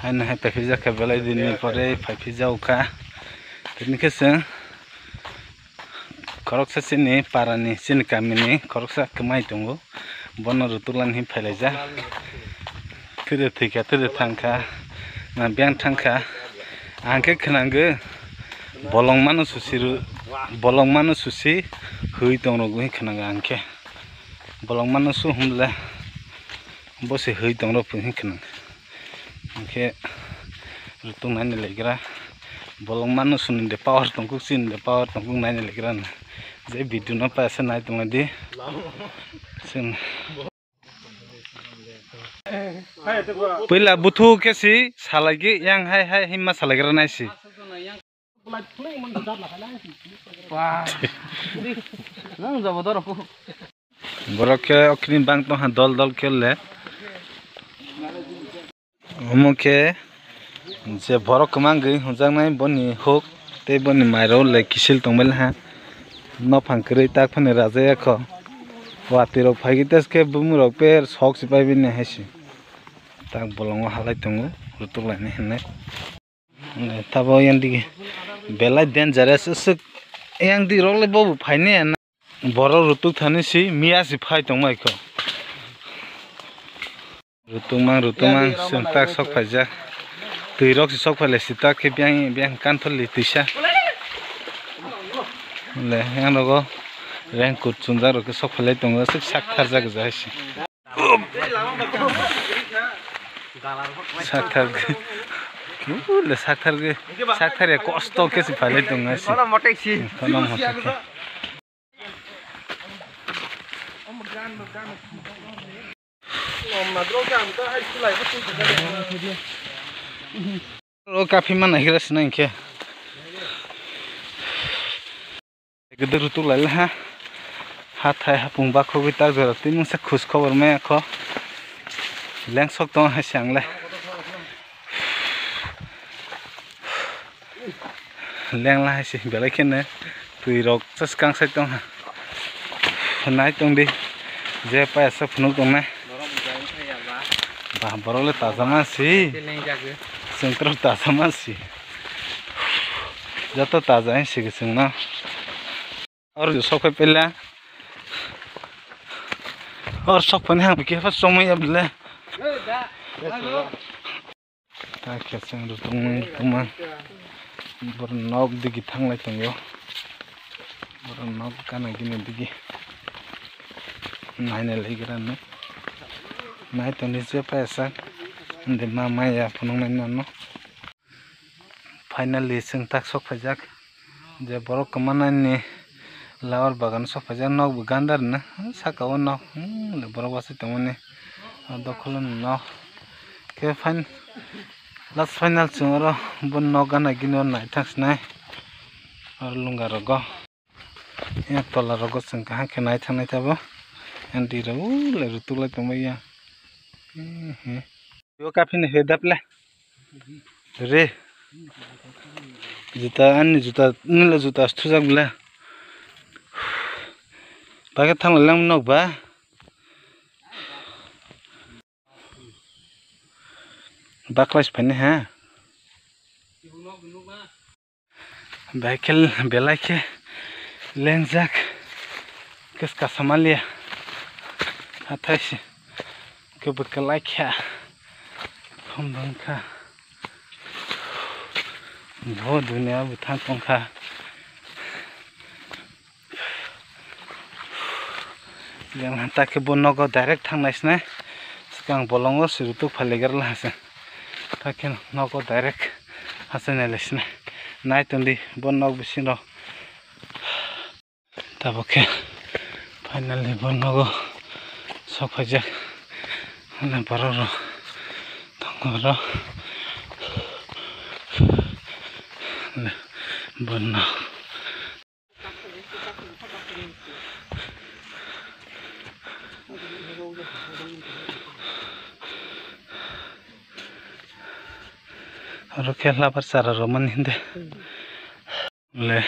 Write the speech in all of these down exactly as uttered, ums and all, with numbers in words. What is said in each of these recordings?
Ani hai paiphijak kha, belai dinni pore phaiphijago kha. Tini khe chwng khoroksa chini parani, chini kamini khoroksa kwmai tongo. Bono rutuk lani hinwi phailaijak. Tide thwikha, tide thangkha, na biyang thangkha. Ang khe khwnangwi bolong mano susi ru-, bolong mano susi hwi tongrok hinwi khwnangwi ang khe. Bolong mano su hwnle bo se hwi tongrok hinwi khwnangwi. Hwnkhe rutuk naina legra. Bolong mano suni de power tongkuk, chini de power tongkuk naina legra na. Je video no paisa nai tongla di. Chwng. Puila buthu khe si salai gi yang hai hai himma salai gra nai si. Nang jabo doro. Borok khe okini bang tongha dol dol khe le. Omo khe je borok kwmang gwi hwnjaknai boni huk tei boni mairok le kisil tongbaili ha. Nophang kwrwi tak phano rajaya kho. Watwi rok phaikhe teskhe bumung rok per sok se paibini hai se. Tak bolongo halai tongo rutuk lainai hinwi. Tabo yang digi belai dangerous aswk. Yang di rok le bobo phaine na. Borok rutuk thani si miya si phai tongmai kho. Rutuk mang, rutuk mang, chwng tak sok phaijak. Twi rok si sok phailai si tak khe biyang, biyang kantholi twisa. Le, yang rogo raincoat chumjak rok khe sok phailai tongo, aswk sak tharjak ja hai se. Sakthar, le sakthar ge, sakthar ya kosto khe se phalai tong asi. Kono mote khe. O kaphima naigra sina hinkhe. Gede rutuk lai ha. Hathai hapung bakhogwi tak jora twi mungsa khus khobor maya kho. Lengsok tong hai se ang le. Lengla hai se belai kheno twi rok swkang sai tong ha. Nai tong di je paya sa phunuk tong nai. Ba borok le taja ma si. Chwng tro taja ma si. Joto taja hai se chwng no. Or sok phai pela. Or sok phai hang ke fa somoi ya bele. Ta khe chwng rutung tuma. Bor nok digi thanglai tongo. Bor nok gana gini digi. Naina lai gira no. Nai toni je pa sak. Inde ma maya phunung nai no. Finally, chwng tak sok phaijak je borok kwmanani lawar bagan sok phaijak, nok bo gandar na saka o nok, hmm, borok bachai tongmani o dokholo ni nok. Khe fin-, last final chwng oro bo nok gana gini o naithang sinai oro lunga rogo. Yang tola rogo chwng kaham khe naithang naithabo. Yang di rok ulai rutuk lai tongbai ya. Yo kaphini he dap le. Re. Juta ani juta nila juta thujak bla. Bagwi thang lang nok ba. Baklai se phani ha. Bahai khe belai khe lengjak khe kasamaliya hathai se khe bwkha lai kha hum bangkha bo duniya bwthang tongkha. Yang ta khe bo nogo direct thangnai sinai swkang bolongo se rutuk phailaigir la se. Ta khe nogo direct hachai nai lai sinai. Nai tongdi bo nok bisingo. Tabuk khe finally bo nogo sok phaijak. Hwnwi borok rok tongo oro. Bo nok. Oro khe labar chara romani hwnde. Le,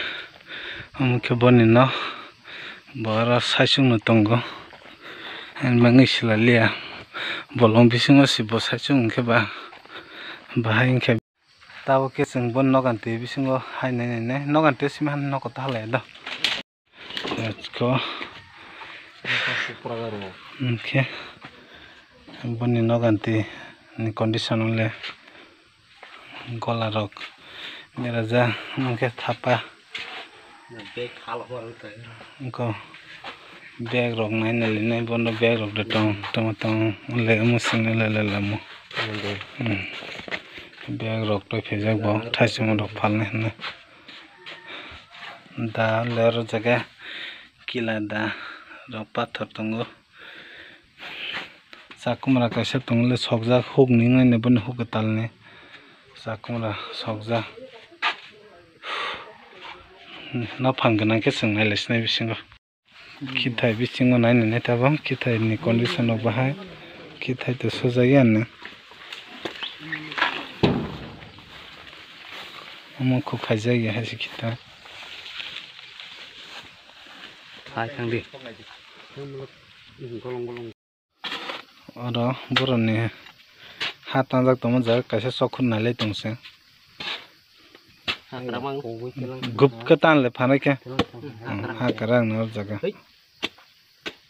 omo khe boni nok. Bo oro saichung no tongo. Ani bagwi sila liya. Bolong bisingo se bo saichung hwnkhe ba. Bahai wngkhe tabuk khe chwng bo nogan twi bisingo hai nai nai nai nogan twi simi han nokotha halai do. Let's go. Hwnkhe boni nogan twi ni condition le gola rok berajak hwnkhe thapa. Bag hal hor wngkha. Wngkha. Bag rok nai nai le nai bono bag rok de tong tong tong le omo sini le le le omo. Nangkhe. Hmm. Bag rok twi phaijak bo thaisimo rok phalnai hwnwi. Da le oro jaga kila da rok pathor tongo. Chakwmra kaisa tongole sokjak huk ni wngmani boni huk kwtalni chakwmra sokjak. Nophang gwnang khe chwng nailai sinai bisingo. Khithai bisingo nainani tabok khithai ni condition rok bahai khithai to sujak ya ni. Omo kho khaijak ya hai se khithai. Hai thang di. Oro boroni ha tangjak tongma jaga kaisa chokkhor nailai tongse. Hakra mang. Gup khe tan le phanai khe. Hmm, hakra ang nor jaga. Hai.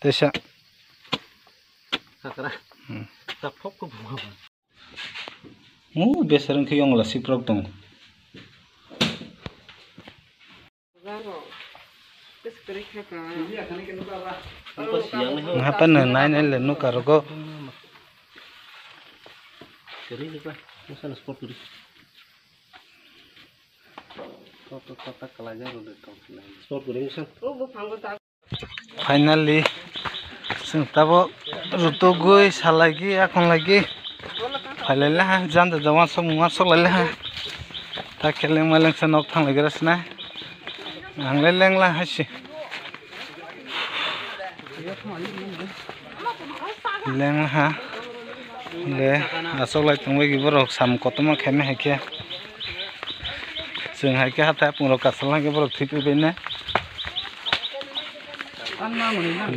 Tesa. Hakra. Hmm. Ta phok ko buma. Mu besar wngkhe yongla siprok tong. Hapa no nai nai le nuka rogo. Finally, chwng tabuk rutugwi salaigwi akhonlaigwi phailailaha, janda jawang sok mungma sok lailaiha. Ta khe lengma lengsa nok thanglaigra sina. Ang le lengla hai se. Lengha le achoklai tongbaigi borok samung kotorma khaima hai khe. Chwng hai khe hathai aphungrok kasalna khe borok thwipi bainai.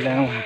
Lengha.